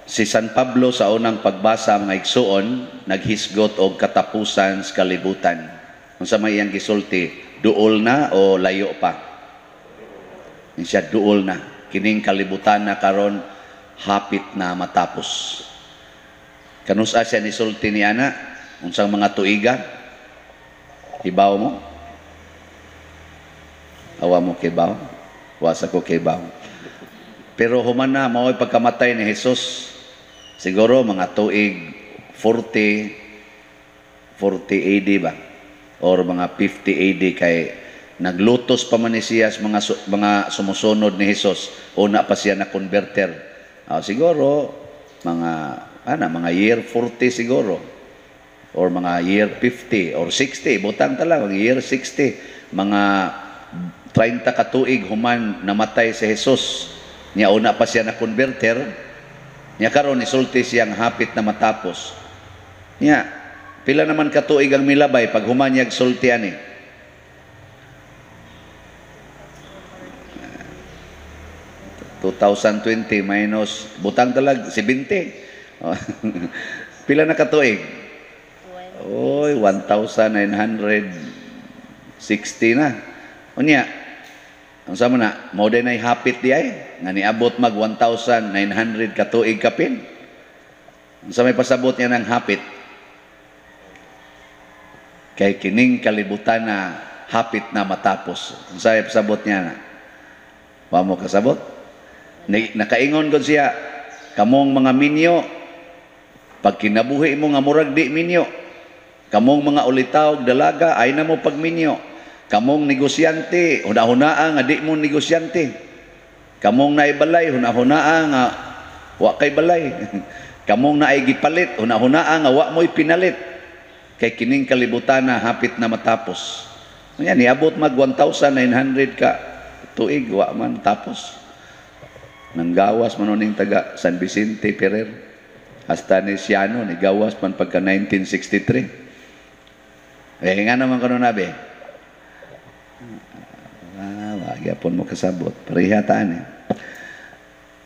Si San Pablo sa unang pagbasa, mga igsuon, naghisgot og katapusan sa kalibutan. Unsa may iyang gisulti? Duol na o layo pa? Siya, duol na. Kining kalibutan na karon hapit na matapos. Kanusa siya nisulti ni ana? Unsang mga tuiga? Hibaw mo? Awa mo kibaw? Wasa ko kibaw. Pero human na, mao'y pagkamatay ni Jesus. Siguro mga tuig 40, 40 AD ba? Or mga 50 AD kay naglutos pa man ni siya sa mga sumusunod ni Jesus. Una pa siya na converter. Siguro mga ana mga year 40 siguro or mga year 50 or 60, butang ta lang mga year 60, mga 30 ka tuig human namatay si Jesus niya, una pa siya na converter niya. Karon isulti siyang hapit na matapos niya. Pila naman katuig ang milabay pag human niya sulti ani? 2020 minus butang talag 70. Pila na katuig? Oy, 1960 na. Unya, ang sama na, mao din ay hapit di ay, nga niabot mag 1,900 katuig kapin. Ang sa may pasabot niya ng hapit, kay kining kalibutan na hapit na matapos. Ang sa may pasabot niya na, wa mo kasabot? Nakaingon gud siya, kamong mga minyo, pag kinabuhi mo nga murag di minyo, kamong mga ulitaw dalaga, ay na mo pagminyo, kamong negosyante, hunahunaa nga di mo negosyante, kamong naibalay, hunahunaa nga wa kay balay, kamong naay gipalit, hunahunaa nga wa mo'y pinalit, kay kining kalibutan na hapit na matapos. Unya, niabot mag 1,900 ka tuig, wa man tapos. Nanggawas man ning taga San Vicente Ferrer. Hasta ni Siano, ni gawas man pagka 1963. Eh, nga naman kuno nabi. Ah, wag mo kasabot. Pareha taan eh.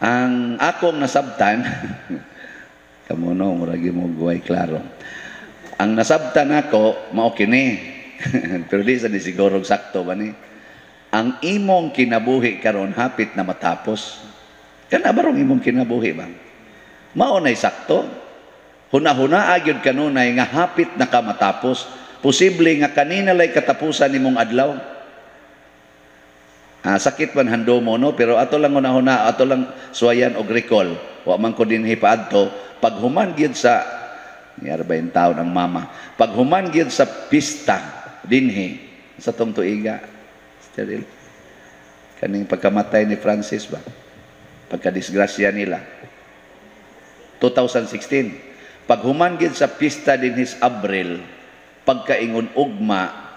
Ang akong nasabtan, kamo no, muragi mo guway klaro. Ang nasabtan ako, mao kini. Pero di sa di siguro sakto ba ni? Ang imong kinabuhi karon hapit na matapos. Kana barong imong kinabuhi ba? Mao nay sakto. Huna-huna gyud kanunay nga hapit na ka matapos. Posible nga kanina lay katapusan nimong adlaw. Ah, sakit man hando mo no, pero ato lang hunahuna, ato lang suwayan og recall. Wa man ko dinhi paadto paghuman gyud sa niyar ba yung taon ang mama. Paghuman gyud sa pista dinhi sa tong tuiga. Steril. Kaning pagkamatay ni Francis ba? Pagkadisgrasya nila. 2016. Paghuman gyud sa pista dinhi sa Abril, pagkaingon ugma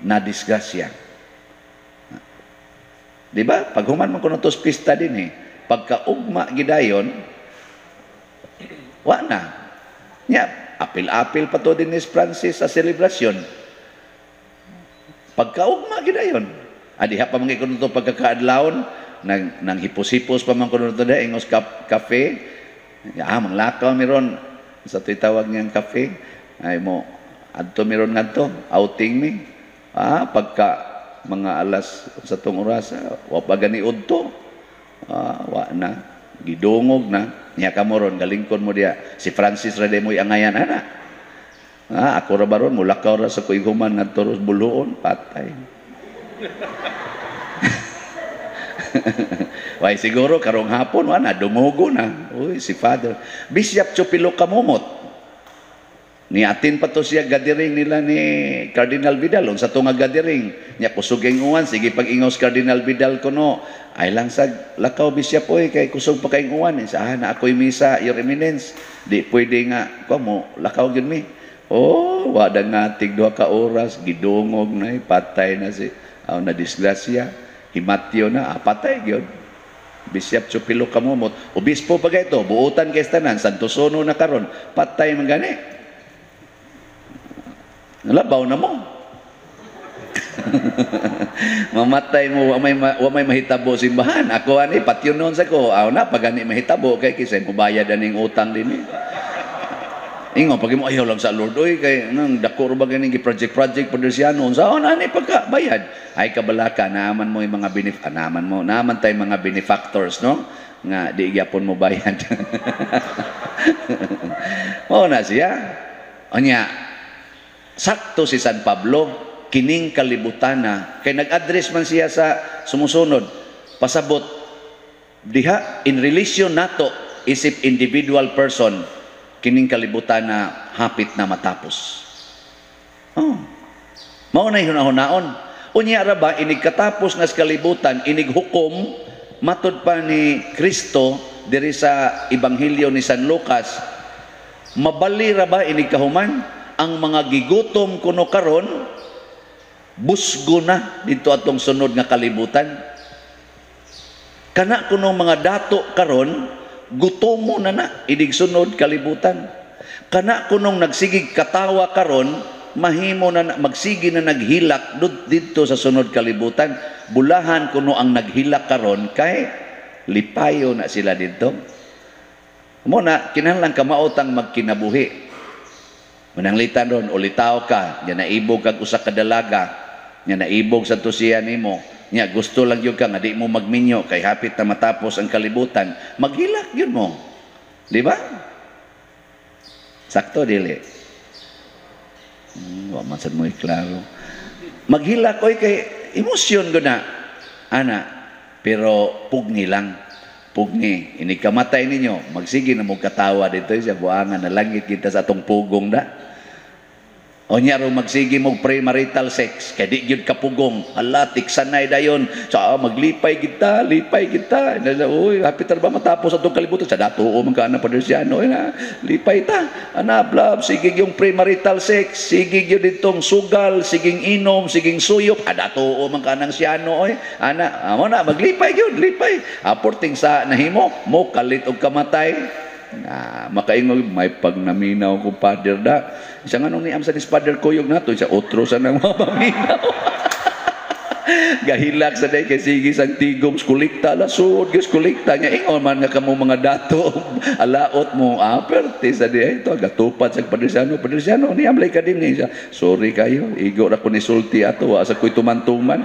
na disgrasya. Di ba? Paghuman man kuno tos pista dinhi, pagkaugma gidayon, wa na. Nya, apil-apil pa to din ni Francis sa selebrasyon. Pagkaugma gidayon. Adiha pa man kuno to pagkakaadlawon, nang hipos-hipos pa man kuno to da ingos kafe. Ah, manglakaw miron sa to'y tawag niyang kafe. Ay mo adto miron ngadto, outing mi. Ah, pagka mga alas sa tong oras, wa pa gani udto. Ah, wa na, gidungog na. Niya ka mo ron, galingkon mo diya. Si Francis ra day mo'y angayan ana. Ah, ako ra baron mulakaw ra sa kuiguman ngadto ros buluon, patay. Way siguro karong hapon wa na dungogo na. Uy, si Father Bishop Chupilo Kamumot. Niatin pa to siya gathering nila ni Cardinal Vidal. Unsa to nga gathering? Nya kusog uwan, sige pag ingos Cardinal Vidal kuno. Ay lang sag lakaw Bishop oy kay kusog pa kayong uwan. Sa ah, na ako'y misa, Your Eminence. Di pwede nga ko mo lakaw gyud mi. Oh, wa da nga tig duha ka oras gidungog na eh, patay na si aw na disgrasya. Himatyo na, ah, patay gyud. Bishop Chupilo Kamumot, obispo pa kay to, buotan kay tanan, Santo Sono na karon, patay man gani. Labaw na mo. Mamatay mo, wa may mahitabo simbahan. Ako ani patyon noon sa ko. Aw na pag ani mahitabo kay kisay mobayad aning utang dinhi. Ingon pag mo, ayaw lang sa Lord, oy, kay nang dako ra ba ganing project project Padre Siano, unsaon ani pagka bayad? Ay kabalaka, naaman mo yung mga benef ah, naaman mo, naaman tay mga benefactors, no, nga di gyapon mo bayad. Mao na siya. Unya sakto si San Pablo, kining kalibutan na, kay nag-address man siya sa sumusunod. Pasabot diha, in relation nato isip individual person, kining kalibutan na hapit na matapos. Oh. Mao na hunahunaon. Unya ra ba, inig katapos na sa kalibutan, inig hukom, matud pa ni Kristo diri sa Ebanghelyo ni San Lucas, mabali ra ba inig kahuman, ang mga gigutom kuno karon busgo na dito atong sunod nga kalibutan. Kana kuno mga dato karon, gutomo na na inig sunod kalibutan. Kana kunong nagsigig katawa karon, mahimo na, magsigi na naghilak didto sa sunod kalibutan. Bulahan kuno ang naghilak karon kay lipayo na sila didto. Mo na kinahanglan kamaotang magkinabuhi. Mananglitan ron, ulitaw ka, nya naibog kag usa ka dalaga, nya naibog sa tusiya nimo, nya gusto lang gyud ka nga di mo magminyo kay hapit na matapos ang kalibutan, maghilak gyud mo. Di ba? Sakto dili? Wa man sad mo klaro. Maghilak oy kay emosyon gud na. Ana, pero pugni lang. Pugni, ini kamatay ninyo, magsige na mo katawa dito sa buangan na langit kita sa atong pugong da. O niya ro magsige mo premarital sex kay di gyud kapugong. Hala, tiksanay dayon. Sa maglipay kita, lipay kita. Uy, hapit ra ba matapos atong kalibutan sa dato o man kana Padre Siano na lipay ta. Ana, blab, sige yung premarital sex, sige gyud ditong sugal, siging inom, siging suyop, adato o man kanang siyano oy. Ana, amo na maglipay gyud, lipay. Aporting sa nahimo mo kalit og kamatay. Na makaingog may pagnaminaw ko, Father, da. Isa nga nung niam sa ni Father Kuyog nato, isa otro sa nang mapaminaw. Gahilak sa day kay sige sang tigom kolekta lasod gyud kolekta niya, ingon man nga kamo mga dato alaot mo aperte sa day ito gatupad sa Padre Siano. Padre Siano, niam lay ka din niya, sorry kayo, igo ra ko ni sulti ato, wa sa koy tuman-tuman.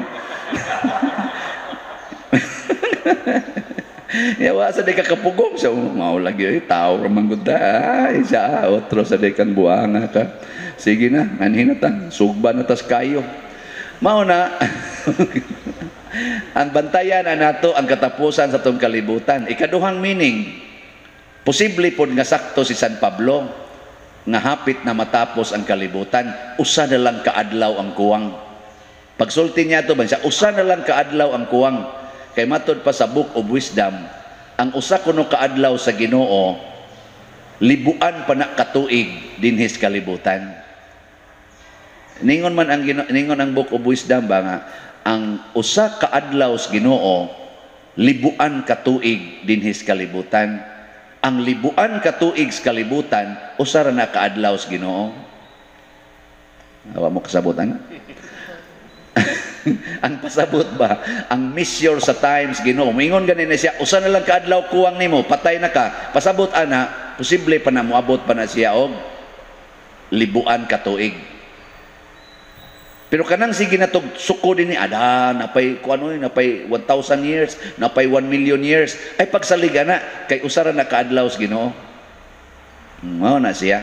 Yawa sa di ka kapugong sa mao lagi ay tao ra man gud ay sa otro sa di kang buanga ka. Sige na, anhin na ta, sugba na tas kayo. Mao na ang bantayan na nato ang katapusan sa tong kalibutan. Ikaduhang meaning, posible pod nga sakto si San Pablo nga hapit na matapos ang kalibutan, usa na lang kaadlaw ang kuwang. Pagsulti niya to ba siya, usa na lang kaadlaw ang kuwang. Kay matod pa sa Book of Wisdom, ang usa kuno kaadlaw sa Ginoo, libuan pa na katuig dinhis kalibutan. Ningon man ang ningon ang Book of Wisdom ba nga ang usa kaadlaw sa Ginoo libuan katuig dinhis kalibutan. Ang libuan katuig sa kalibutan, usa ra na kaadlaw sa Ginoo. Awa mo kasabot ana? Ang pasabot ba, ang measure sa times Ginoo. Moingon gani na siya, usa na lang kaadlaw kuwang nimo, patay na ka. Pasabot ana, posible pa na moabot pa na siya og libuan katuig. Pero kanang sige na tog suko din ni ada, napay kuano, napay 1,000 years, napay 1 million years, ay pagsaliga na kay usa ra na kaadlaw sa Ginoo. Mao na siya.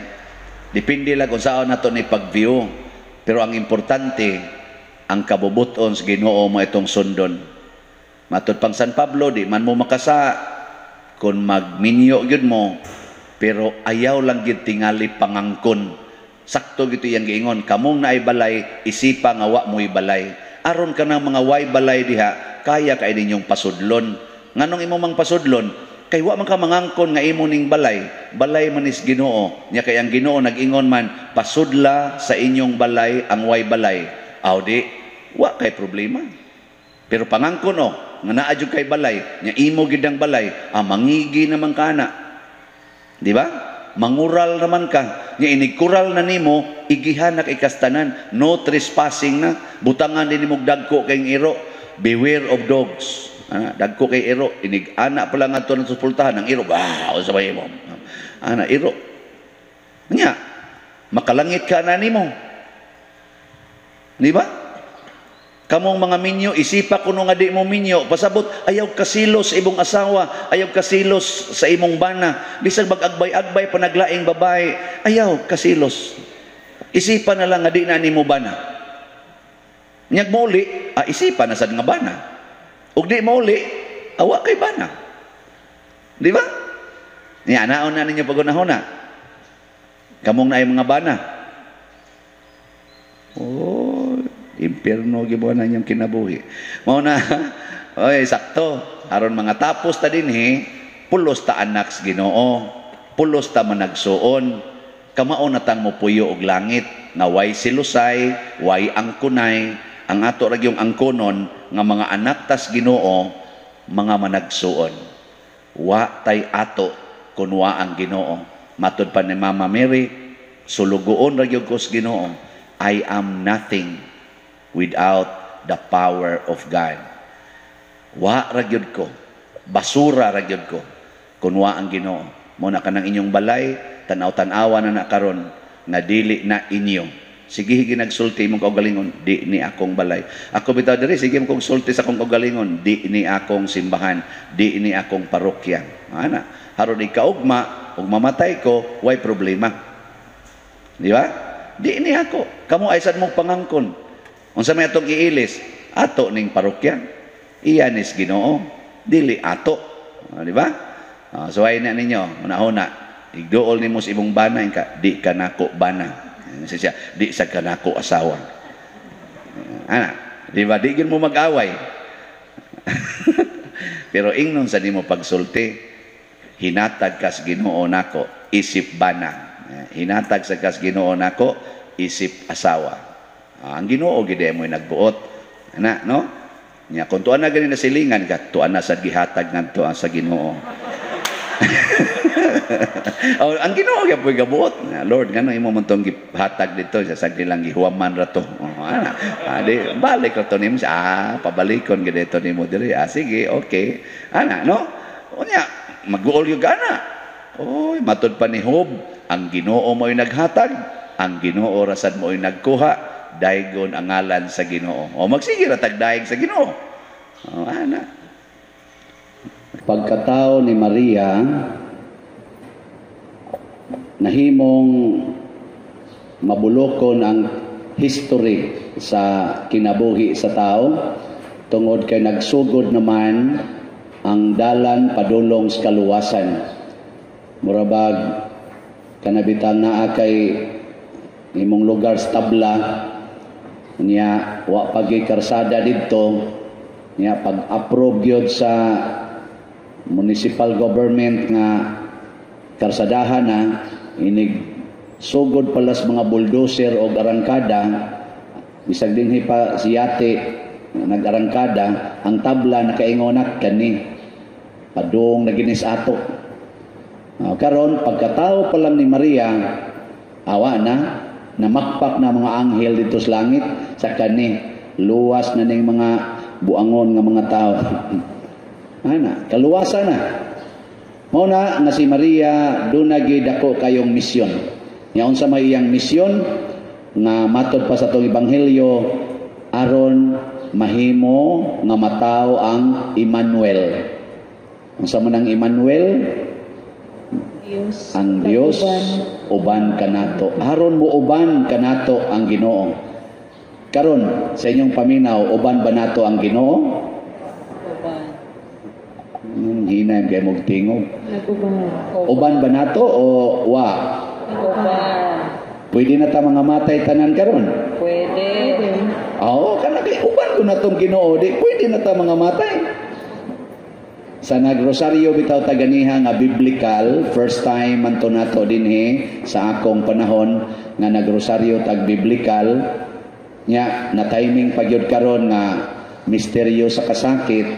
Depende lang kung saan nato ni pag-view. Pero ang importante, ang kabubuton sa Ginoo mo itong sundon. Matod pang San Pablo, di man mo makasa kung magminyo gyud mo, pero ayaw lang gyud tingali pangangkon. Sakto gyud iyang giingon, kamong naay balay, isipa nga wa mo'y balay. Aron ka ng mga way balay diha, kaya kay ninyong pasudlon. Nganong imo mang pasudlon? Kay wa man ka mangangkon nga imo ning balay, balay man is Ginoo. Nya kay ang Ginoo nag-ingon man, pasudla sa inyong balay ang way balay. Aw di, wa kay problema. Pero pangangkon o, nga naa jud kay balay, nya imo gid ang balay, ah, mangigi naman kana. Di ba? Mangural naman ka. Nya inigkural na nimo, igihan na kay kastanan. No trespassing na. Butangan din nimo dagko kay iro. Beware of dogs. Ana, dagko kay iro. Inig ana pa lang adto sa pultahan ang iro. Wow, sa mo. Ana iro. Nya, makalangit ka na nimo. Di ba? Kamong mga minyo, isipa kuno nga di mo minyo, pasabot, ayaw kasilos sa imong asawa, ayaw kasilos sa imong bana, bisag mag-agbay-agbay pa naglaing babae, ayaw kasilos. Isipa na lang nga di na nimo bana. Nyag muli, isipa na sad nga bana. Ug di muli, awa kay bana. Di ba? Nya naon na ninyo pagunahona. Kamong naay mga bana. Oh, impierno gibuhan na niyang kinabuhi. Mao na, oy, sakto. Aron mga tapos ta dinhi, pulos ta anak sa Ginoo, pulos ta managsuon. Kamao na tang mopuyo og langit nga way silusay, way angkunay, ang ato ra gyung angkonon nga mga anak tas Ginoo, mga managsuon. Wa tay ato kun wa ang Ginoo. Matud pa ni Mama Mary, sulugoon ra gyud ko sa Ginoo. I am nothing without the power of God. Wa ra gyud ko. Basura ra gyud ko kun wa ang Ginoo. Mo na kanang inyong balay, tan-aw-tan-awa na na karon nga dili na inyo. Sige ginagsulti imong kaugalingon, di ni akong balay. Ako bitaw diri sige mo kong sulti sa akong kaugalingon, di ni akong simbahan, di ni akong parokya. Ana, haron ikaugma ug mamatay ko, way problema. Di ba? Di ni ako. Kamo ay sad mong pangangkon. Unsa may atong iilis? Ato ning parokya. Iya nis Ginoo, dili ato. Di ba? So ay na ninyo, una-una, igduol nimo sa imong bana ka, di ka nako bana. Siya, di sa kanako asawa. Ana, di ba? Di gyud mo mag-away. Pero ingnon sa nimo pagsulti, hinatag kas Ginoo nako isip bana. Hinatag sa kas Ginoo nako isip asawa. Ang Ginoo gid mo nagbuot. Ana, no? Nya kung tuan na gani na silingan ka, tuan na sa gihatag ngadto sa Ginoo. Oh, ang Ginoo gyud gabuot. Lord, ngano imo man tong gihatag dito sa sagdi lang gihuwaman ra to. Oh, ana. Di balik ra to nimo, pabalikon gid dito nimo diri. Sige, okay. Ana, no? Unya, mag-uol gyud ana. Oy, matud pa ni Job, ang Ginoo mo'y naghatag, ang Ginoo rasad mo'y nagkuha, daygon ang ngalan sa Ginoo. O magsige ra tag daig sa Ginoo. O ana. Pagkatao ni Maria, nahimong mabulokon ang history sa kinabuhi sa tao tungod kay nagsugod naman ang dalan padulong sa kaluwasan. Murabag kanabitang naa kay imong lugar sa tabla niya, wa pagi karsada didto niya, pag-approve gyud sa municipal government nga karsadahan na, inig sugod pala sa mga bulldozer o arangkada, bisag dinhi pa si yate nag-arangkada, ang tabla nakaingonak kani padung na ginis ato. Karon pagkatao pa lang ni Maria, awa na namakpak na mga anghel dito sa langit sa kani, luwas na ning mga buangon nga mga tao. Ana, kaluwasan na. Mao na nga si Maria dunay dako kayong misyon. Nya unsa may iyang misyon nga matod pa sa atong ebanghelyo, aron mahimo nga matawo ang Emmanuel. Unsa man ang Emmanuel? Diyos, Ang Dios uban kanato. Aron mo uban kanato ang Ginoo. Karon sa inyong paminaw, uban ba nato ang Ginoo? Uban. Hina kay mog tingog. Nag-uban. Uban ba nato o wa? Uban. Pwede na ta mga matay tanan karon. Pwede. Oo, kana kay uban ko na tong Ginoo, di pwede na ta mga matay. Sa nagrosaryo bitaw taganiha nga biblical, first time man to nato dinhi sa akong panahon nga nagrosaryo tag biblical nya, na timing pa gyud karon nga misteryo sa kasakit.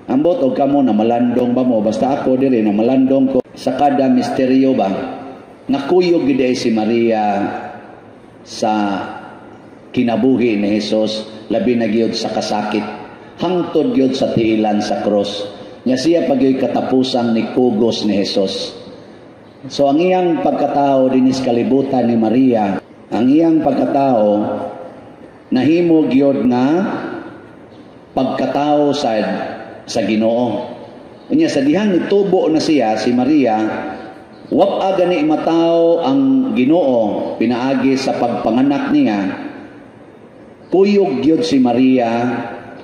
Ambot og kamo na malandong ba mo, basta ako diri na malandong ko sa kada misteryo ba. Nakuyog gid si Maria sa kinabuhi ni Jesus, labi na gyud sa kasakit, hangtod gyud sa tiilan sa cross. Nya siya pa gyud katapusang ni kugos ni Jesus. So ang iyang pagkatao dinis kalibutan ni Maria, ang iyang pagkatao nahimo gyud nga pagkatao sa Ginoo. Unya sa dihang nitubo na siya si Maria, wa gani matawo ang Ginoo pinaagi sa pagpanganak niya. Kuyog gyud si Maria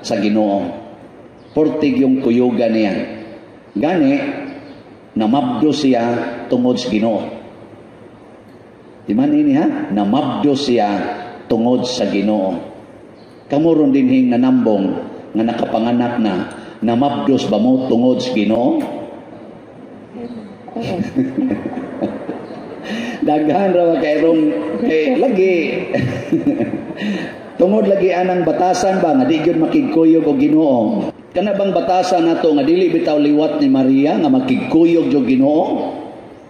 sa Ginoo. Portig yung kuyugan niya. Gani namabdo siya tungod sa Ginoo. Di man ini ha? Namabdo siya tungod sa Ginoo. Kamo ron dinhing nanambong nga nakapanganak na, namabdos ba mo tungod sa Ginoo? Daghan ra kay rong kay lagi tungod lagi anang batasan ba nga di gyud makigkuyog og Ginoo. Kana bang batasan nato nga dili bitaw liwat ni Maria nga makigkuyog og Ginoo?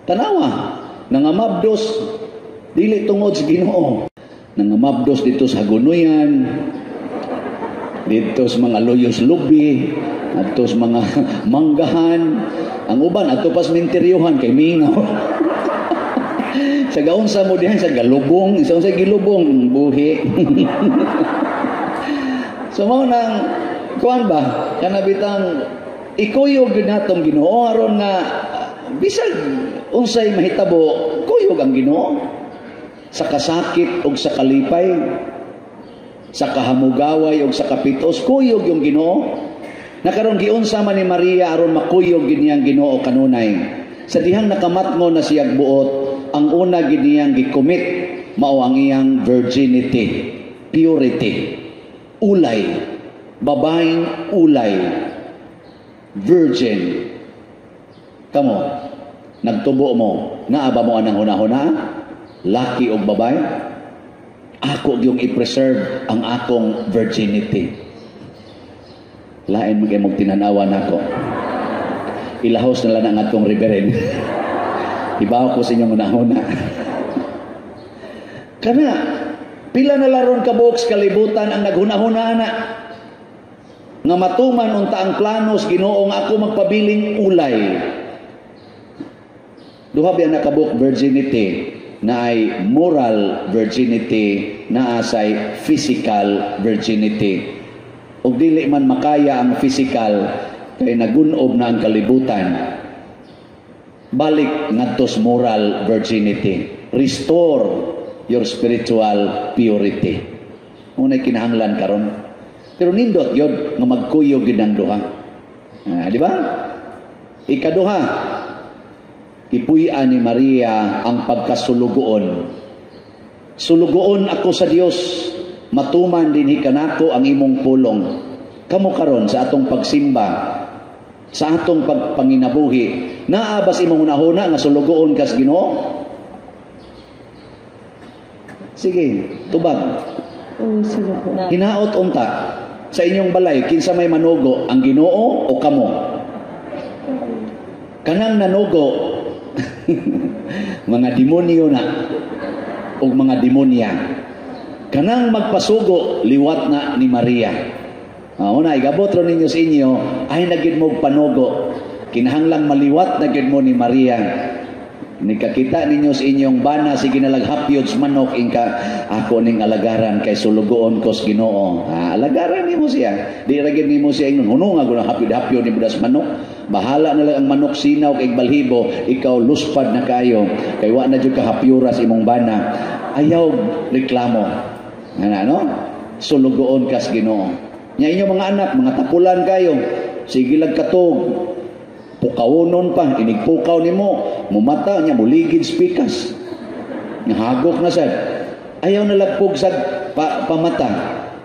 Tanawa, nangamabdos dili tungod sa Ginoo. Nangamabdos dito sa Hagunoyan, dito sa mga Luyos Lubi, adto sa mga Manggahan, ang uban adto pa sa Minteryuhan kay mingaw. Sa gaunsa mo dihan sa galubong, sa unsa gilubong buhi. So mao nang kuan ba kana bitang ikuyog gyud natong Ginoo aron nga bisag unsay mahitabo, kuyog ang Ginoo sa kasakit ug sa kalipay, sa kahamugaway ug sa kapitos, kuyog yung Ginoo. Nakaron giunsa man ni Maria aron makuyog gid niyang Ginoo kanunay. Sa dihang nakamatngon na siyag buot, ang una gid niyang gicommit mao ang iyang virginity, purity, ulay, babaeng ulay, virgin. Kamo, nagtubo mo, naa ba mo anang hunahuna? Laki og babae? Ako yung i-preserve ang akong virginity. Lain man kay mong tinanawa nako. Ilahos na lang ang atong reverend. Ibaw ko sa inyong hunahuna. Kana, pila na laron kabuok sa kalibutan ang naghunahuna na nga matuman unta ang planos Ginoo nga ako magpabiling ulay. Duha biya nakabuok virginity, na ay moral virginity, na asay physical virginity. Ug dili man makaya ang physical kay nagunob na ang kalibutan. Balik ngadto sa moral virginity. Restore your spiritual purity. Unay kinahanglan karon. Pero nindot yun nga magkuyog gyud ang duha. Di ba? Ikaduha, ipuy-an ni Maria ang pagkasulugoon. Sulugoon ako sa Dios, matuman dinhi kanako ang imong pulong. Kamo karon sa atong pagsimba, sa atong pagpanginabuhi, naa bas imong hunahuna nga sulugoon kas Ginoo? Sige, tubag. Oo, sulugoon. Hinaot unta sa inyong balay, kinsa may manugo, ang Ginoo o kamo? Kanang nanugo, mga demonyo na o mga demonya. Kanang magpasugo, liwat na ni Maria. Una, igabot ro ninyo sa inyo, ay nagid mo panugo. Kinahanglang maliwat na gid mo ni Maria. Nikakita ninyo sa inyong bana, sige na laghapyod sa manok, ingka, ako ning alagaran kay sulugoon ko sa Ginoo. Alagaran nimo siya. Di ra gid nimo siya ingnon, huno nga guna hapyod-hapyod ni budas manok. Bahala na lang ang manok sinaw kay balhibo, ikaw luspad na kayo kay wa na jud ka hapyuras imong bana. Ayaw reklamo. Ana no? Sulugoon kas Ginoo. Nya inyo mga anak, mga tapulan kayo, sige lang katog. Pukawunon pa, inigpukaw nimo, mumata niya, muligid spikas. Nahagok na sad. Ayaw na lagpog sa pamata.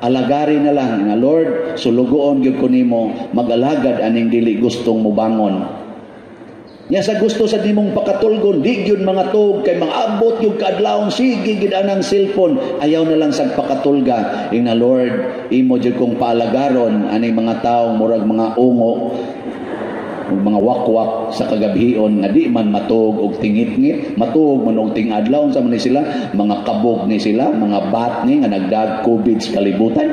Alagari na lang nga Lord, sulugoon gyud ko nimo, mag-alagad aning dili gustong mubangon. Nya sa gusto sa nimong pakatulgon, di gyud mga tug kay mga-abot gyud kaadlawon, sige gyud anang cellphone, ayaw na lang sa pakatulga. Ingna Lord, imo jud kong paalagaron aning mga tawo murag mga ungo. Ug mga wakwak sa kagabhion nga di man matuog og tingitngit, matuog man og tingadlaw. Unsa man ni sila? Mga kabog ni sila, mga bat ni nga nagdag COVID sa kalibutan.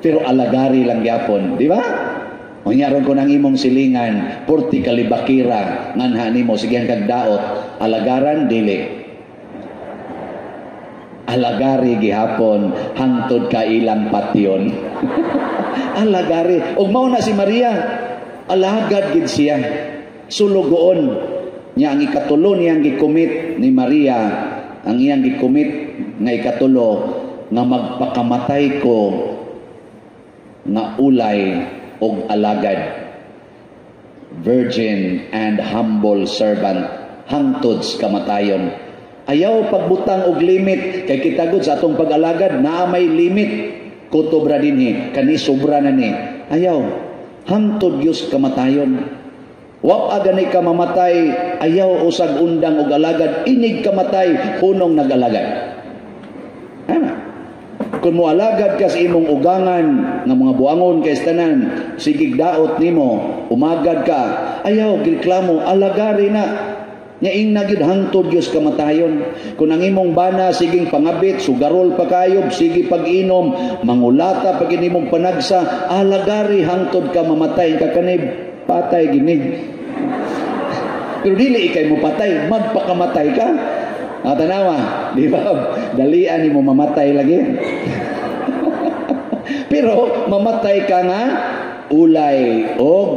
Pero alagari lang gyapon, di ba? Unya ron ko nang imong silingan, purti kalibakira, nganha nimo sige kag daot, alagaran dili. Alagari gihapon hangtod ka ilang patyon. Alagari. Ug mao na si Maria, alagad gid siya. Sulugoon niya. Ang ikatulo niyang gicommit ni Maria, ang iyang gicommit nga ikatulo nga magpakamatay ko nga ulay og alagad, virgin and humble servant hangtod sa kamatayon. Ayaw pagbutang og limit, kay kita gud sa atong pag-alagad naa may limit. Kutob ra dinhi, kani sobra na ni. Ayaw, hangtod gyud kamatayon. Wa gani ka mamatay, ayaw usag undang og alagad. Inig kamatay, hunong nag-alagad. Ana. Kung moalagad ka sa imong ugangan nga mga buangon kay tanan, sigig daot nimo, umagad ka, ayaw reklamo, alagari na. Nya ingna gyud hangtod Dios kamatayon. Kung ang imong bana siging pangabit, sugarol pa kayo, sige pag-inom, mangulata pag imong panagsa, alagari hangtod ka mamatay ka kanib, patay gini. Pero dili ikay mo patay, magpakamatay ka. Ah, tanawa, di ba? Dalian nimo mamatay lagi. Pero mamatay ka nga ulay og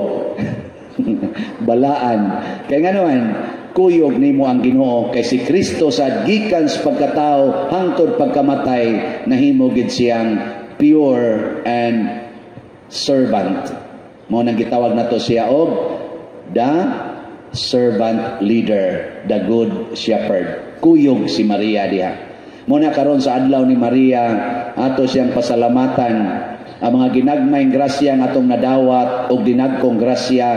balaan. Kay nga naman, kuyog nimo ang Ginoo, kay si Kristo sa gikan sa pagkatao hangtod pagkamatay nahimo gid siyang pure and servant. Mao nang gitawag nato siya og the servant leader, the good shepherd. Kuyog si Maria diha. Mao na karon sa adlaw ni Maria, ato siyang pasalamatan ang mga ginagmayng grasya nga atong nadawat og dinagkong grasya,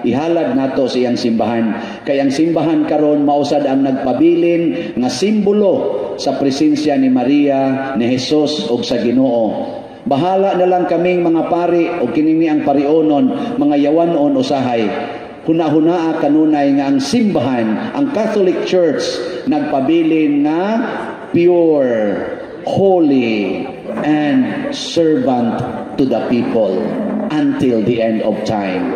ihalad nato sa iyang simbahan, kay ang simbahan karon mao sad ang nagpabilin nga simbolo sa presensya ni Maria, ni Jesus ug sa Ginoo. Bahala na lang kaming mga pari o kining ni ang parionon, mga yawanon usahay. Huna-hunaa kanunay nga ang simbahan, ang Catholic Church, nagpabilin nga pure, holy, and servant to the people until the end of time.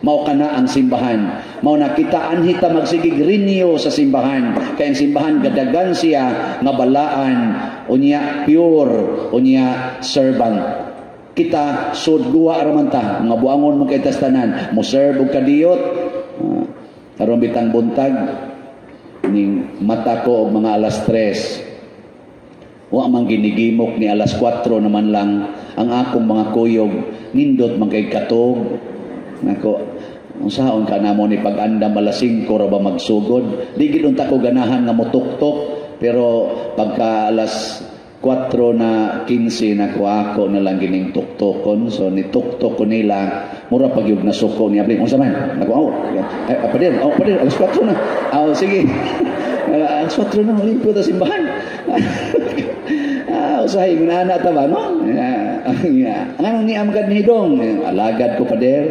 Mao kana ang simbahan. Mao na kita anhi ta magsigig renew sa simbahan. Kay ang simbahan gadagan siya nga balaan, unya pure, unya servant. Kita sud guwa ra man ta, mga buangon mo kay tas tanan, mo serve og kadiyot. Karon bitang buntag ning mata ko og mga alas 3. Wa man ginigimok ni alas 4 naman lang ang akong mga kuyog, nindot man kay katog. Nako, unsaon ka namo ni pag-andam, alas 5 ra ba magsugod? Di gid unta ko ganahan nga motuktok, pero pagka alas 4 na 15 na ko, ako na lang gining tuktokon. So ni tuktok ko nila, mura pag yug nasuko ni Abling. Unsa man? Nako, oh, ay, pader, oh, pader, alas 4 na. Oh, sige. Alas 4 na, limpyo ta simbahan. Usahay, gunana ta ba, no? Yeah. Anong ni amgad ni Hidong? Alagad ko, pader.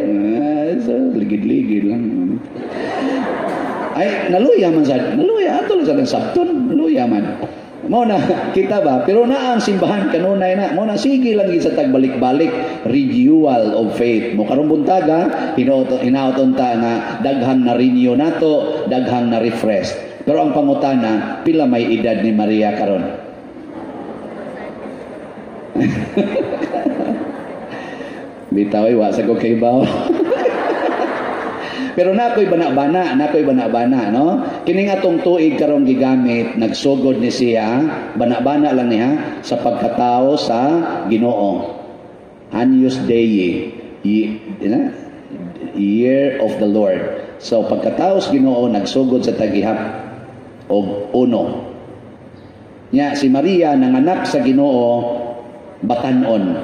So, ligid-ligid lang. Ay, naluya man sa, naluya, ato lang sa sabton, naluya man. Mao na kita ba, pero na ang simbahan kanunay na mao na sige lang gid sa tagbalik-balik, renewal of faith mo karong buntaga. Hinaot unta nga daghang na renew nato, daghang na refresh. Pero ang pangutana, pila may edad ni Maria karon? Bitaw ay wa sa ko kay baw. Pero nakoy bana-bana, nakoy bana-bana, no? Kining atong tuig karong gigamit, nagsugod ni siya, bana-bana lang niya sa pagkatao sa Ginoo. Agnus Dei, Year of the Lord. So pagkatao sa Ginoo nagsugod sa tagihap og uno. Nya si Maria nanganak sa Ginoo batan-on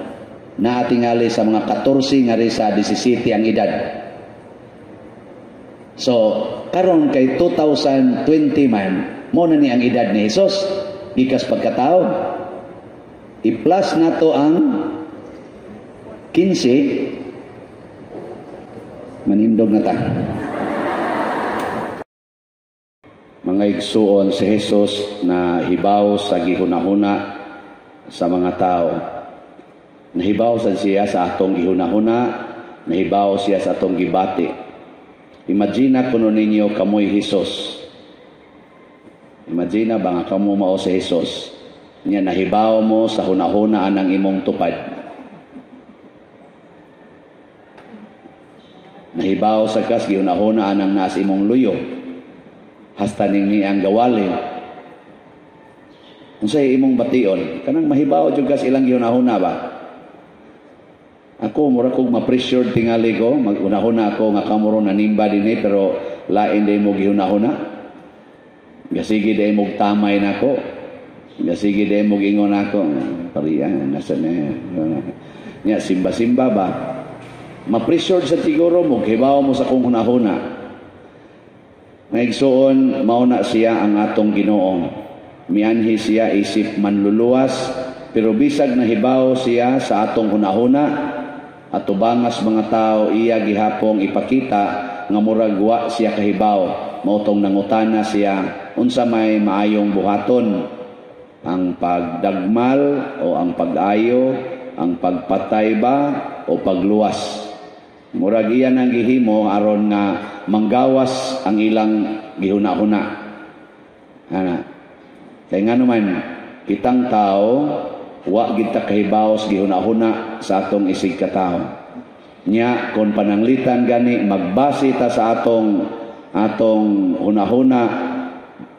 na tingali sa mga 14 ngari sa 17 ang edad. So, karon kay 2020 man, mo na ni ang edad ni Jesus gikas pagkatao. I-plus nato ang 15. Manindog na ta. Mga igsuon, si Jesus na hibaw sa gihunahuna sa mga tao. Nahibaw sa siya sa atong gihunahuna, nahibaw siya sa atong gibati. Imagine kuno ninyo kamoy Jesus. Imagine ba nga kamo mao si Jesus? Nya nahibaw mo sa hunahuna anang imong tupad. Nahibaw sa kas gihunahuna anang naas imong luyo. Hasta ning ni ang gawali. Unsay imong bation? Kanang mahibaw jud kas ilang gihunahuna ba? Ako mura kog ma-pressure tingali ko, magunahuna ako nga kamo ron nanimba dinhi pero lain day mo gihunahuna. Gasige day mo tamay nako. Gasige day mo ingon nako. Pariya nasa na. Nya simba-simba ba? Ma-pressure sa siguro mo, hibaw mo sa kong hunahuna. Maigsuon, mao na siya ang atong Ginoo. Mianhi siya isip manluluwas, pero bisag nahibaw siya sa atong hunahuna, atubangas mga tao iya gihapong ipakita nga murag wa siya kahibaw. Mao tong nangutana siya unsa may maayong buhaton, ang pagdagmal o ang pag-ayo, ang pagpatay ba o pagluwas. Murag iya nang gihimo aron nga manggawas ang ilang gihuna-huna. Ana. Kay ngano man kitang tao wa gid ta kahibaw sa gihuna-huna sa atong isig katawo. Nya kon pananglitan gani magbase ta sa atong atong hunahuna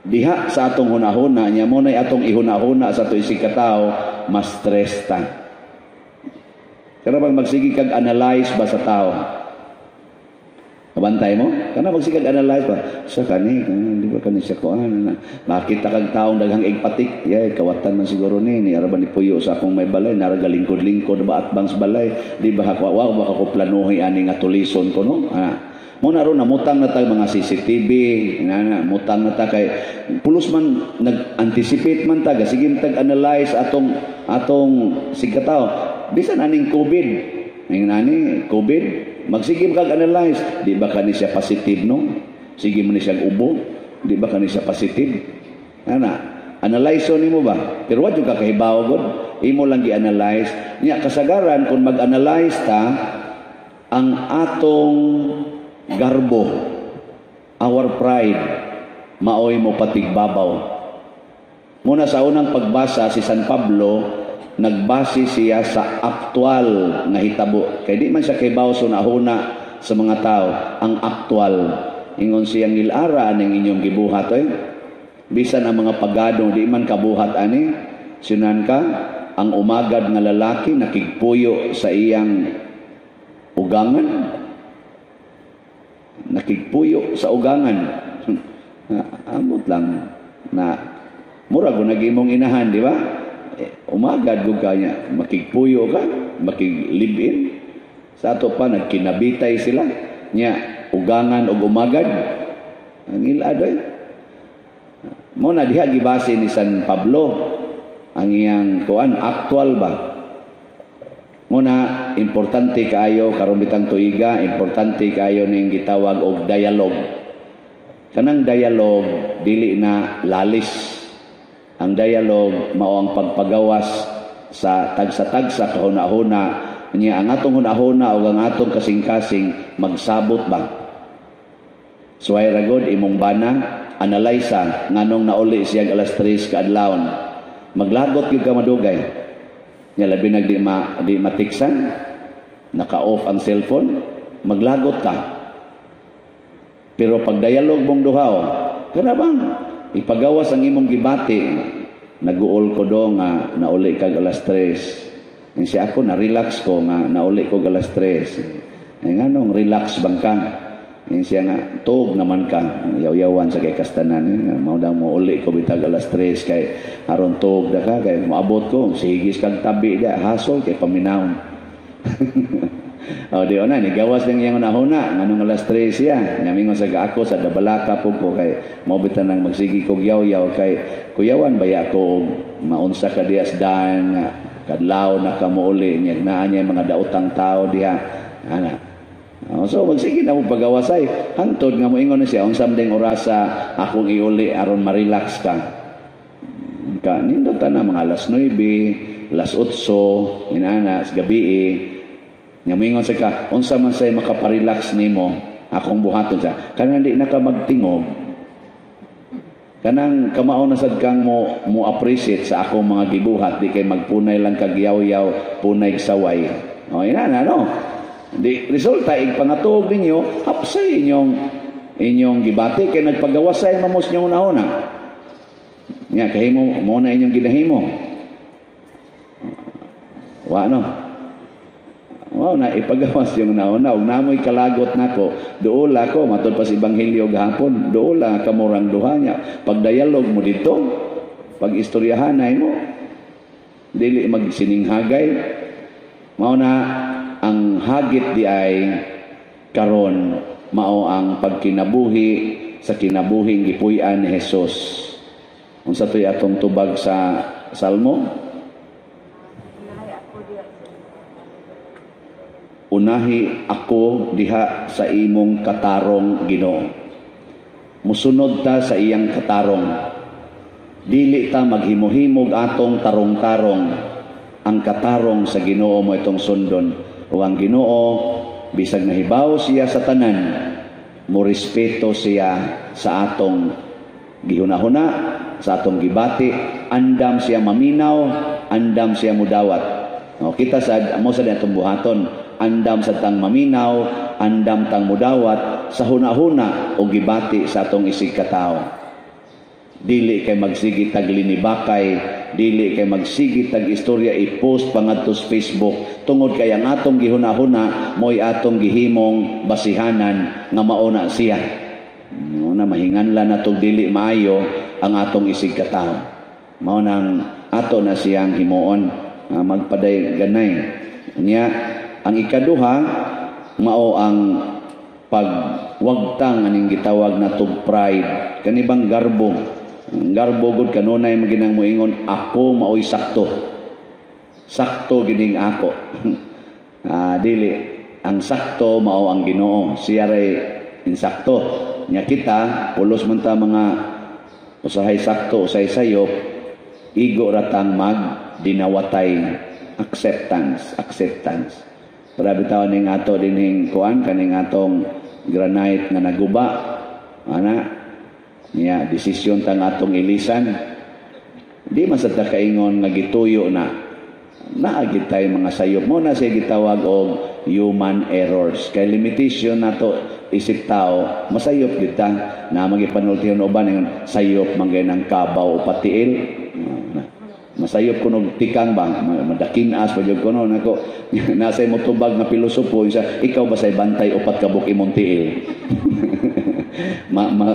diha sa atong hunahuna nya mo nay atong ihunahuna sa atong isig katawo, mas stress ta. Kana bang magsige kag analyze ba sa tao? Kabantay mo? Kana magsige kag analyze ba? Sa kani, di ba kani siya kuan? Makita kag taong daghang igpatik, yay kawatan man siguro ni, ni ara ba ni puyo sa akong may balay, nara galingkod-lingkod ba atbang sa balay, di ba ako wow baka ko planuhi ani nga tulison ko no? Ah. Mo na ron namutang na ta mga CCTV, na mutang na ta kay pulos man nag-anticipate man ta, sige tag analyze atong atong sigkatao. Bisan aning COVID, ning nani COVID, magsige kag analyze, di ba kani siya positive no? Sige mo ni siya ubo, di ba kani siya positive? Ana, analyze nimo ba? Pero wa jud ka kahibaw gud, imo lang gi-analyze. Nya kasagaran kung mag-analyze ta ang atong garbo, our pride, maoy mo patigbabaw. Muna sa unang pagbasa si San Pablo, nagbase siya sa aktual nga hitabo. Kay di man siya kahibaw sa hunahuna sa mga tao, ang aktual. Ingon siyang ngilara ning inyong gibuhat oy. Bisan ang mga pagado di man kabuhat ani, sinan ka ang umagad nga lalaki nakigpuyo sa iyang ugangan. Nakigpuyo sa ugangan. Amot lang na mura ko nagimong inahan, di ba? Umagad ko kanya, makigpuyo ka, makig-live-in. Sa ato pa, nagkinabitay sila. Nya, ugangan og umagad. Ang ilad, oy. Mo na diha gibase ni San Pablo ang iyang kuan aktual ba. Muna, importante kaayo karon bitang tuiga, importante kaayo ning gitawag og dialogue. Kanang dialogue dili na lalis. Ang dialogue mao ang pagpagawas sa tagsa-tagsa kahuna-huna niya. Ang atong hunahuna o ang atong kasing-kasing magsabot ba. Suway ra gud imong bana, analysa nganong nauli siya alas 3 kaadlawon. Maglagot gyud ka madugay. Nya labi nag di matiksan, naka-off ang cellphone, maglagot ka. Pero pag dialogue mong duhaw, kana bang ipagawas ang imong gibati, naguol ko do nga nauli kag alas 3. Yung siya ako, na-relax ko nga nauli ko alas 3. Ay nganong relax bang ka? Yung siya nga, tuog naman ka. Yaw-yawan sa kay kastanan. Mao daw mo uli ko bitag alas 3 kay aron tuog na ka. Kay moabot ko, sigis kag tabi da, hasol kay paminawon. O di na, nigawas lang iyang unahuna. Nganong alas 3 siya. Namingon sa ako sa Dabalaka po ko kay maobitan nang magsigi kog yaw-yaw kay kuyawan baya ko maunsa ka dias daan kadlaw na ka mouli niya naa niya mga daotang tao diha. Ana. Oh, so magsige na mo pagawasay hangtod nga moingon na siya, "Unsa man ding orasa akong iuli aron ma-relax ka?" Ka nindot na mga alas 9, alas 8, inana sa gabi eh. Nga moingon sa ka, "Unsa man say makaparelax nimo akong buhaton?" Sa kanang di na ka magtingog, kanang kamao na sad kang mo mo appreciate sa akong mga gibuhat, di kay magpunay lang kag yaw-yaw, punay saway. O ina na, no, di resulta igpangatuog ninyo, hapsay inyong inyong gibati kay nagpagawasay mamos inyong una-una. Nya kahimo mo na inyong ginahimo. Wa no. Wow na ipagawas yung nauna ug namoy kalagot nako, duola ko matud pa sa ebanghelyo gahapon, duola kamurang duha niya pag dialog mo dito, pag istoryahan mo, dili magsininghagay. Mao na ang hagit di ay karon mao ang pagkinabuhi sa kinabuhing gipuy-an ni Jesus. Unsa to'y atong tubag sa Salmo? "Unahi ako diha sa imong katarong, Ginoo." Musunod ta sa iyang katarong. Dili ta maghimo-himog atong tarong-tarong. Ang katarong sa Ginoo mo itong sundon. O ang Ginoo, bisag nahibaw siya sa tanan, mo respeto siya sa atong gihunahuna, sa atong gibati, andam siya maminaw, andam siya mudawat. O, kita sad mo sa atong buhaton, andam sa tang maminaw, andam tang mudawat sa hunahuna o gibati sa atong isig katao. Dili kay magsigi tag linibakay, dili kay magsigi tag istorya i-post pa ngadto sa Facebook tungod kay ang atong gihunahuna mo'y atong gihimong basihanan nga mauna siya. Mao na mahinganlan natong dili maayo ang atong isig katao. Mao nang ato na siyang himuon, magpaday ganay. Nya ang ikaduha mao ang pagwagtang aning gitawag na tog pride, kanibang garbo. Ang garbo gud kanunay maginang moingon, "Ako maoy sakto. Sakto gining ako." Dili ang sakto mao ang Ginoo. Siya ray insakto. Nya kita pulos man ta mga usahay sakto, usahay sayop, igo ratang mag dinawatay, acceptance, acceptance. Para bitaw ning ato dinhing kuan, kaning atong granite nga naguba ana niya, desisyon tang atong ilisan. Di man sa kaingon nga gituyo na, naa gid tay mga sayop mo na siya gitawag og human errors kay limitation nato isip tao, masayop gid ta na magipanultihon uban ingon sayop man gay ng kabaw o patiil. Masayop kuno tikang ba, madakinas pa jud kuno nako. Nasa mo tubag nga pilosopo sa ikaw ba say bantay upat ka buok imong tiil, ma, ma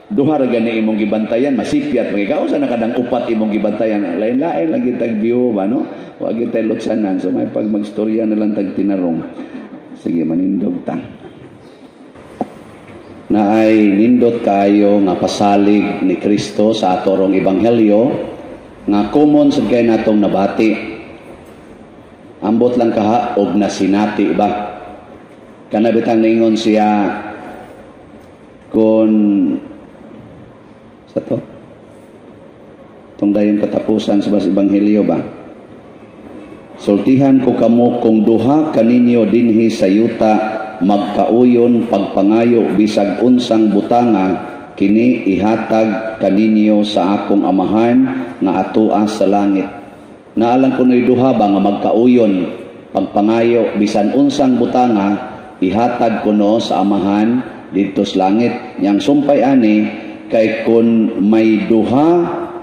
duha ra gani imong gibantayan, masipyat man ikaw sa nakadang upat imong gibantayan. Lain-lain lagi tag view ba, no? Wa gyud tay lutsanan, so may pag magstorya na lang tag tinarong. Sige, manindog ta. Na ay nindot kayo nga pasalig ni Kristo sa atorong ebanghelyo nga common sad kay natong nabati. Ambot lang kaha og nasinati ba? Kana bitang ningon siya kon sa to tong dayon katapusan sa ebanghelyo ba? "Sultihan ko kamo, kung duha kaninyo dinhi sa yuta magkauyon pagpangayo bisag unsang butanga, kini ihatag kaninyo sa akong Amahan nga atoa sa langit." Naalang kuno'y duha ba nga magkauyon pagpangayo bisan unsang butanga, ihatag kuno sa Amahan didto sa langit. Yang sumpay ani kay kun may duha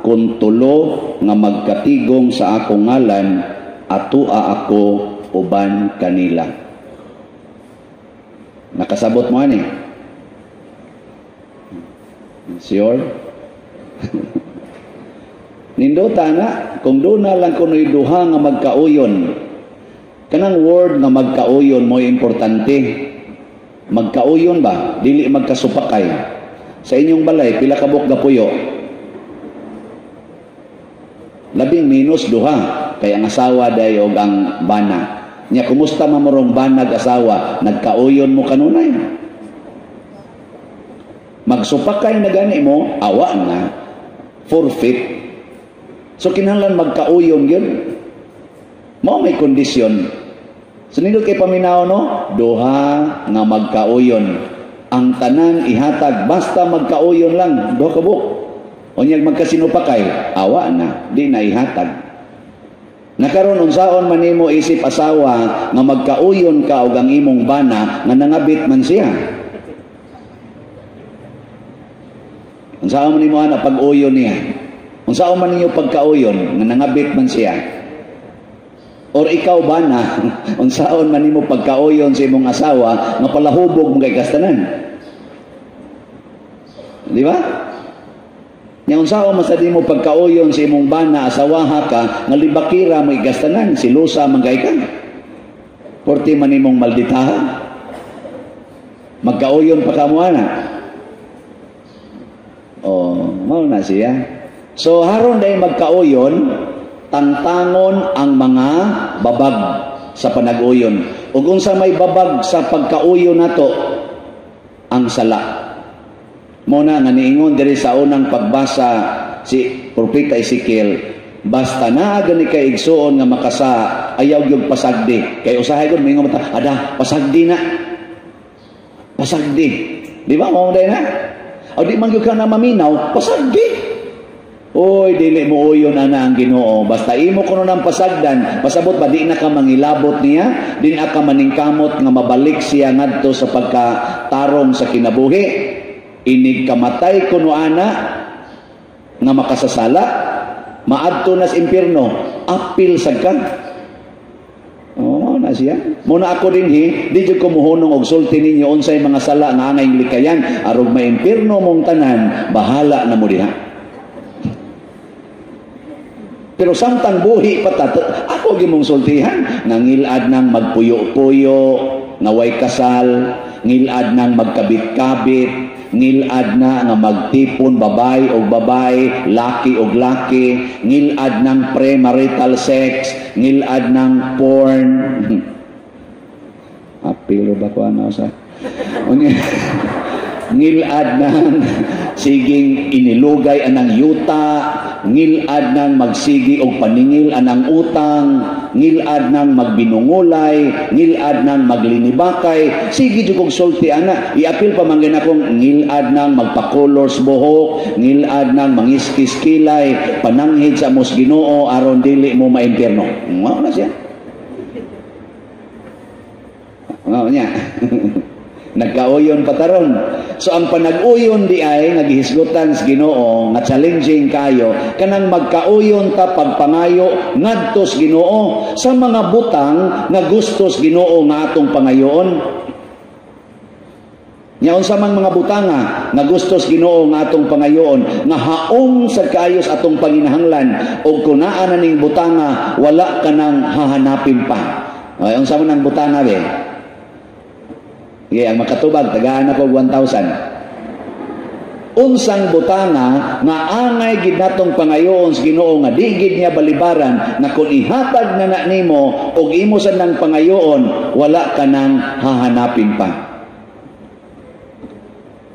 kun tulo nga magkatigom sa akong ngalan, atua ako uban kanila. Nakasabot mo ani? Sure? Nindota na, kung doon na lang kuno'y duha nga magkauyon. Kanang word nga magkauyon mo importante. Magkauyon ba? Dili magkasupakay. Sa inyong balay, pila ka buok gapuyo? Labing minus duha. Kay ang asawa day og ang bana. Nya kumusta mamorong banag asawa, nagkauyon mo kanunay. Magsupakay na gani mo, awa na, forfeit. So kinahanglan magkauyon yun. Mao may kondisyon. So nindot kay paminaw, no? Duha nga magkauyon. Ang tanan ihatag basta magkauyon lang, duha ka buok. Unyag magkasinupakay, awa na, di na ihatag. Nakaron unsaon man nimo isip asawa nga magkauyon ka og ang imong bana nga nangabit man siya. Unsaon man nimo ana pag-uyon niya? Unsaon man ninyo pagkauyon nga nangabit man siya? Or ikaw bana, unsaon man nimo pagkauyon sa imong asawa nga palahubog mo kay kastanan? Di ba? Nya unsaon man sa nimo pagkauyon sa imong bana, asawaha ka nga libakira mo igastanan, silusa man kay ka. Porti man nimong malditaha. Magkauyon pa kamo ana. Oh, mao na siya. So haron dai magkauyon, tangtangon ang mga babag sa panag-uyon. Ug unsa may babag sa pagkauyon nato? Ang sala. Mo na nga niingon diri sa unang pagbasa si Propeta Ezekiel, basta naa gani kay igsuon nga makasa, ayaw gyud pasagdi. Kay usahay gud moingon ta, ada pasagdi na. Pasagdi. Di ba mao day na? O di man gyud ka na maminaw, pasagdi. Oy, dili mo uyon ana ang Ginoo. Basta imo kuno nang pasagdan, pasabot ba di na ka mangilabot niya, di na ka maningkamot nga mabalik siya ngadto sa pagkatarong sa kinabuhi. Inig kamatay kuno ana nga makasasala, maadto nas impierno, apil sad ka. Oh, na siya. Muna ako dinhi, di jud ko muhunong og sulti ninyo unsay mga sala nga angay likayan, arog maimpierno mong tanan, bahala na mo diha. Pero samtang buhi pa ta, ako gimong sultihan, nangilad nang magpuyo-puyo, nga way kasal, ngilad nang magkabit-kabit, ngilad na nga magtipon babay og babay, laki og laki, ngilad ng premarital sex, ngilad ng porn. Apil ba ko ano sa? Ngilad ng siging inilugay anang yuta, ngilad ng magsigi og paningil anang utang, ngilad ng magbinungulay, ngilad ng maglinibakay. Sige jud kog sulti ana, iapil pa man gani akong ngilad ng magpakolors buhok, ngilad ng mangiskis kilay, pananghid sa mos Ginoo aron dili mo maimpierno. Mao na siya. Mao niya. Nagkauyon pataron. So ang panag-uyon di ay nagihisgutan sa Ginoo nga challenging kayo kanang magkauyon ta pagpangayo ngadto sa Ginoo sa mga butang nga gusto sa Ginoo nga atong pangayoon. Nya unsa man mga butanga nga gusto sa Ginoo nga atong pangayoon nga haom sa kayos atong panginahanglan og kun naa na ning butanga wala ka nang hahanapin pa. Ay unsa man ang butanga be? Sige, ang makatubag, tagaan ako 1,000. Unsang butanga nga angay gid natong pangayoon sa Ginoo nga di gid niya balibaran na kung ihatag na na nimo og imo sa nang pangayoon, wala ka nang hahanapin pa.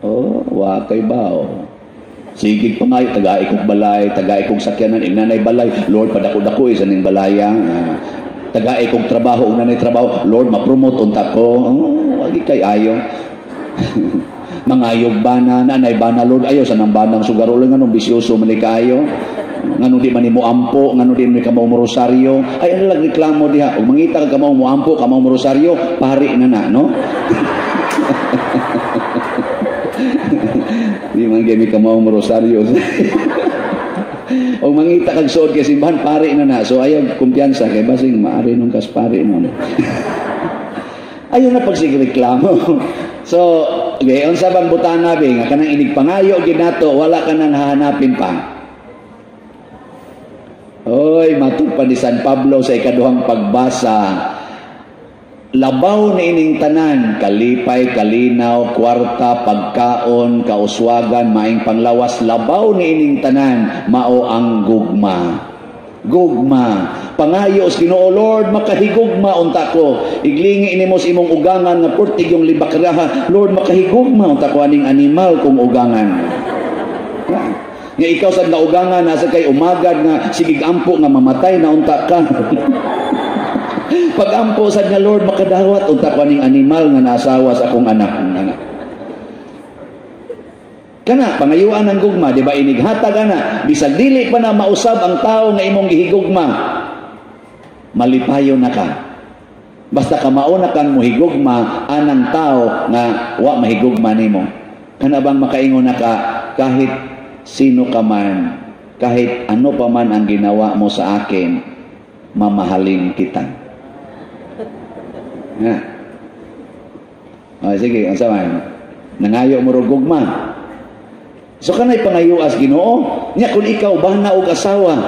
Oh, wa kay bao. Sige pangayo, tagai kog balay, tagai kog sakyanan, inanay balay, Lord padako-dako isa ning balaya. Tagai kog trabaho, una nay trabaho, Lord ma-promote unta ko. Oh, wagi kay ayo. Mangayog bana, nanay bana, Lord ayo sa nang banang sugaro lang nganong bisyoso man kaayo. Nganong di man nimo ampo, nganong di man ka mo rosaryo. Ay ano lang reklamo diha. Og mangita ka kamo mo ampo, kamo mo rosaryo, pari na na, no? Di man gyud kamo mo rosaryo. O mangita kag suod kay simbahan, pari na na. So ayaw kumpiyansa kay basing maari nung kas pari nun. Ayaw na pagsigreklamo. So, okay, unsa bang butanga be nga kanang inig pangayo gid nato, wala ka nang hahanapin pa. Oy, matud pa ni San Pablo sa ikaduhang pagbasa. Labaw na ining tanan, kalipay, kalinaw, kwarta, pagkaon, kauswagan, maing panglawas, labaw na ining tanan, mao ang gugma. Gugma. Pangayo sa Ginoo, "Lord, makahigugma unta ko." Iglingi nimo sa imong ugangan nga purtig yung libakraha, "Lord, makahigugma unta ko aning animal kong ugangan." Nga ikaw sad nga ugangan nasa kay umagad nga sigig ampo nga mamatay na unta ka. Pag-ampo sad nga, "Lord, makadawat unta ko aning animal nga naasawa sa akong anak." Kana pangayuan ng gugma, di ba, inighatag ana, bisag dili pa na mausab ang tao nga imong gihigugma, malipayon na ka. Basta ka mauna kang mohigugma anang tao nga wa mahigugma nimo. Kana bang makaingon na ka, "Kahit sino ka man, kahit ano pa man ang ginawa mo sa akin, mamahalin kita"? Ha? O, sige, ang man? Nangayo mo ro gugma. So kanay pangayuas Ginoo, nya kung ikaw bana og asawa,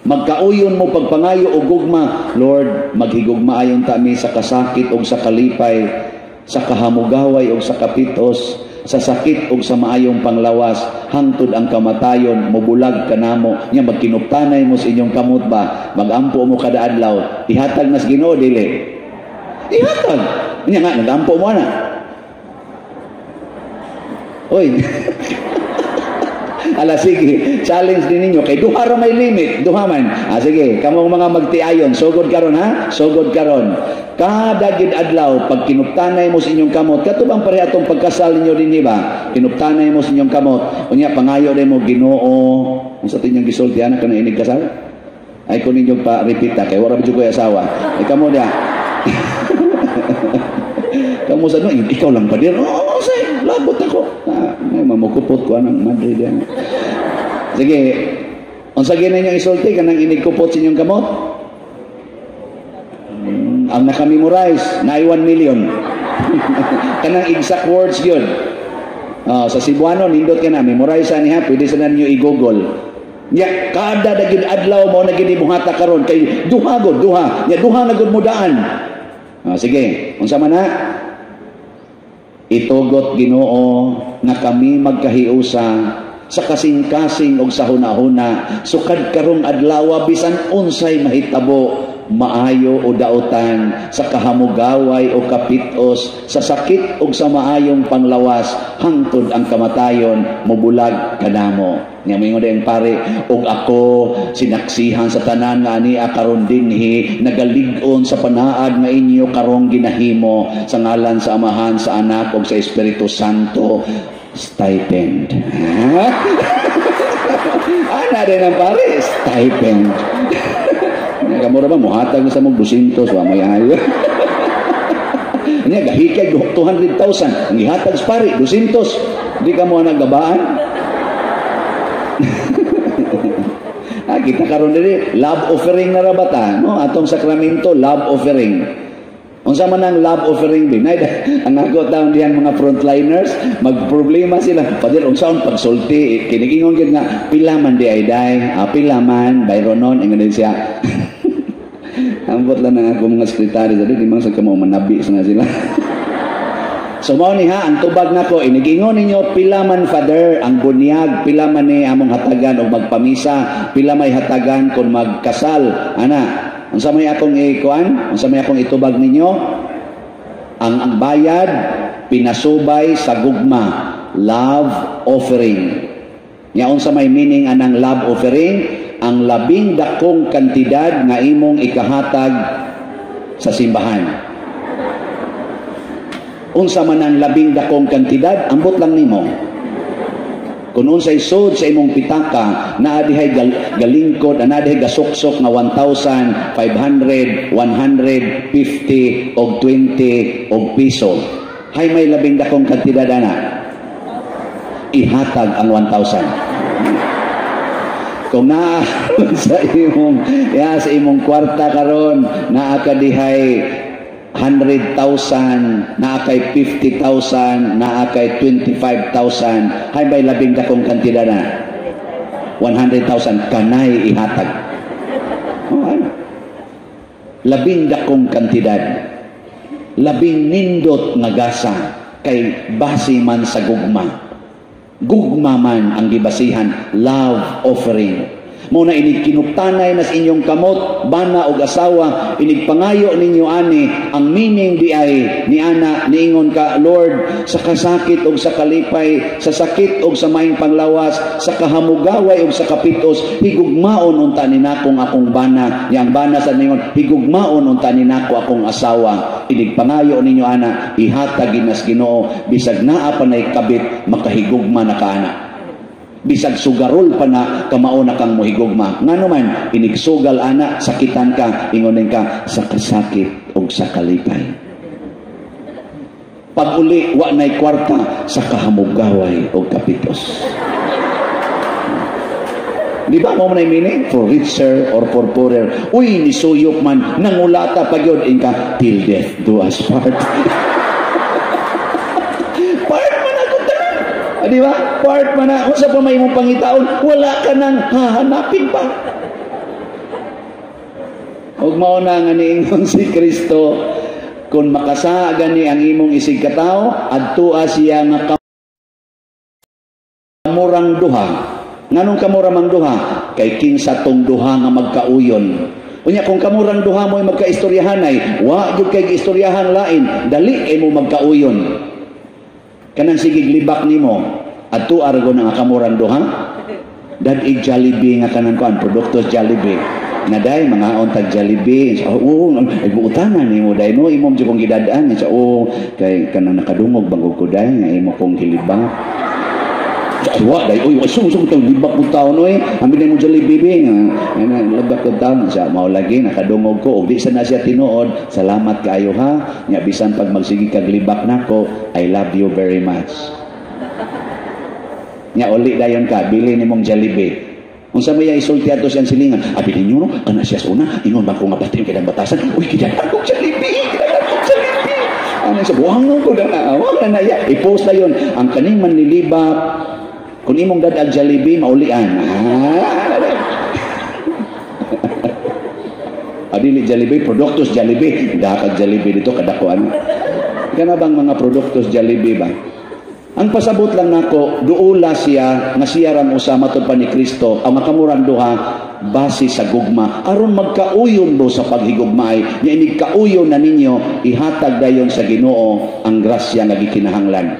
magkauyon mo pagpangayo og gugma, "Lord, maghigugma ayon ta mi sa kasakit og sa kalipay, sa kahamugaway og sa kapitos, sa sakit og sa maayong panglawas, hangtod ang kamatayon mobulag kanamo." Nya magkinuptanay mo sa inyong kamot ba, magampo mo kada adlaw, ihatag nas Ginoo dili? Ihatag. Nya nga nagampo mo ana. Oy. Ala sige, challenge din ninyo kay duha ra may limit, duha man. Ah, sige, kamong mga magtiayon, sugod karon ha? Sugod karon. Kada gid adlaw pag kinuptanay mo sa inyong kamot, kato bang pareha atong pagkasal ninyo dinhi ba? Kinuptanay mo sa inyong kamot, unya pangayo mo Ginoo, unsa to inyong gisulti ana kana inig kasal? Ay kun ninyong pa repeat ta kay wala ba jud ko'y asawa. Ay kamo dia. Kamu sa no, ikaw lang pa dir. Oo, oh, say, labot ako. Ah, may mamukupot ko anang Madrid yan. Sige, unsa gyud ninyong isulti kanang inig kupot sa inyong kamot? Ang naka-memorize, na 1 million. Kanang exact words yun. Sa Cebuano, nindot ka na, memorize niya, pwede sa ninyo i-Google. Nya, kada na gid adlaw mo na gid muhata karon kay duha gud, duha. Nya duha na gud mo daan. Sige, unsa man na? "Itugot Ginoo nga kami magkahiusa sa kasing-kasing og sa hunahuna sukad karong adlaw, bisan unsay mahitabo, maayo o dautan, sa kahamugaway o kapitos, sa sakit o sa maayong panglawas, hangtod ang kamatayon mobulag kanamo." Nya moingon ang pare, "Ug ako sinaksihan sa tanan nga ania karon dinhi nagalig-on sa panaad nga inyo karong ginahimo sa ngalan sa Amahan, sa Anak ug sa Espiritu Santo." Stipend. Ana din ang pare, stipend. Kamura ba muhatag na sa mong 200, wa may ayo. Nya gahikay 200,000, ang gihatag sa pare 200. Di ka mo nagabaan. Ah, kita karon diri love offering na ra bata, no? Atong sakramento, love offering. Unsa man ang love offering din? Nay, ang ako taon diyan mga frontliners, magproblema sila. Padir unsaon pagsulti, kinigingon gid nga pila man di ay day, ah, pila man bayronon ingon din siya. Ambot lang ang ako mga sekretary dali di man sa kamo manabi sa sila. So mao ni ha ang tubag nako, inigingon ninyo, "Pila man, Father, ang bunyag, pila man ni among hatagan og magpamisa, pila may hatagan kon magkasal?" Ana, unsa may akong ikuan? Unsa may akong itubag ninyo? Ang bayad pinasubay sa gugma, love offering. Nya unsa may meaning anang love offering? Ang labing dakong kantidad nga imong ikahatag sa simbahan. Unsa man ang labing dakong kantidad, ambot lang nimo. Kung unsay sud sa imong pitaka, naa dihay galingkod, naa dihay gasuksok nga 1,500, 150 og 20 og piso. Hay may labing dakong kantidad ana. Ihatag ang 1,000. Kung naa sa imong ya sa imong kwarta karon, naa ka dihay 100,000, naa kay 50,000, naa kay 25,000, hay may labing dakong kantidad na? 100,000 kanay ihatag. Oh, ano? Labing dakong kantidad. Labing nindot nga gasa kay base man sa gugma. Gugma man ang gibasihan, love offering. Mao na inig kinuptanay nas inyong kamot, bana og asawa, inig pangayo ninyo ani, ang meaning di ay ni ana niingon ka, "Lord, sa kasakit og sa kalipay, sa sakit og sa maing panglawas, sa kahamugaway og sa kapitos, higugmaon unta ni nakong akong bana." Yang bana sa ningon, "Higugmaon unta ni nako akong asawa." Inig pangayo ninyo ana, ihatag ginas Ginoo, bisag naa pa nay kabit, makahigugma na ka ana. Bisag sugarol pa na, kamao na kang mohigugma. Ngano man, inigsugal ana, sakitan ka, ingonin ka, sa kasakit o sa kalipay. Pag uli, wa na'y kwarta, sa kahamugaway o kapitos. Di ba mo man meaning? For richer or for poorer. Uy, nisuyop man, nangulata pa gyud inka, till death do us part. Part man ako tanan. Ah, di ba? Part man na. Unsa pa may imong pangitaon, wala ka nang hahanapin pa. Ug mao na nga niingon si Kristo, kung makasa gani ang imong isig katawo, adtua siya nga kamurang duha. Nganong kamura mang duha? Kay kinsa tong duha nga magkauyon. Unya kung kamurang duha mo ay magkaistoryahanay, wa gyud kay giistoryahan lain, dali kay mo magkauyon. Kanang sigig libak nimo, adto argo nga kamurang duha. Dad-ig Jollibee nga kanang kuan, produkto Jollibee. Na day mga tag Jollibee. So, oo, ay buutanan nimo day no, imo jud kong gidad-an. So, oo, kay kanang nakadungog bangog ko day nga imo kong gilibak. Ay, wa, day, uy, sung, sung, tang libak mo taon, oy. Amin na mo Jollibee, be. Nga, libak ko taon. Siya, mao lagi, nakadungog ko. Og di sa na siya tinuod, salamat kaayo ha. Nya, bisan pag magsige kag libak nako, I love you very much. Nya, uli dayon ka, bili ni mong Jollibee. Unsa may isulti ato siyang silingan? Abi ninyo no, kana siya sa una, ingon ba ko nga bati kay batasan? Uy, kidatan ko Jollibee, kidatan ko Jollibee. Ano sa buhang ko na, wag na na ya. I-post na yun. Ang kaning manlilibak, kung imong dadag Jollibee, maulian. Ah, adili Jollibee, produktos Jollibee. Dakag Jollibee dito, kadakuan. Kana bang mga produktos Jollibee ba? Ang pasabot lang nako, duula siya, nga siya rang usa matud pa ni Kristo, ang makamurang duha, base sa gugma. Aron magkauyon mo sa paghigugmaay, nga inig kauyon na ninyo, ihatag dayon sa Ginoo ang grasya nga gikinahanglan.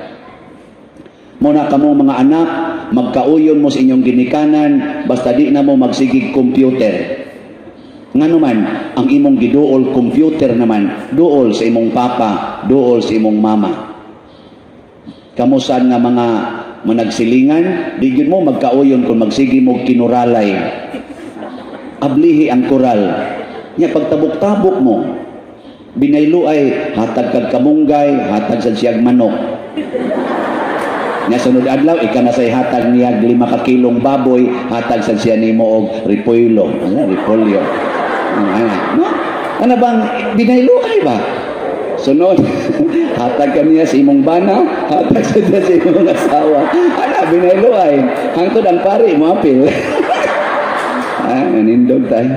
Muna kamo mga anak, magkauyon mo sa inyong ginikanan, basta di na mo magsigig computer. Ngano man, ang imong giduol computer naman, duol sa imong papa, duol sa imong mama. Kamusan nga mga managsilingan, di gyud mo magkauyon kung magsigi mo kinuralay. Ablihi ang koral. Nya pagtabok-tabok mo, binaylo ay hatag kag kamunggay, hatag sa siyag manok. Nya sunod adlaw ika na say hatag niya 5 ka kilong baboy, hatag sa siya nimo og repolyo. Ano repolyo? Ano, no? Ano bang binaylo ay ba? Sunod, hatag ka niya sa imong bana, hatag sa niya sa imong asawa. Ana binaylo ay hangtod ang pari mo apil. Ah, nanindog tayo.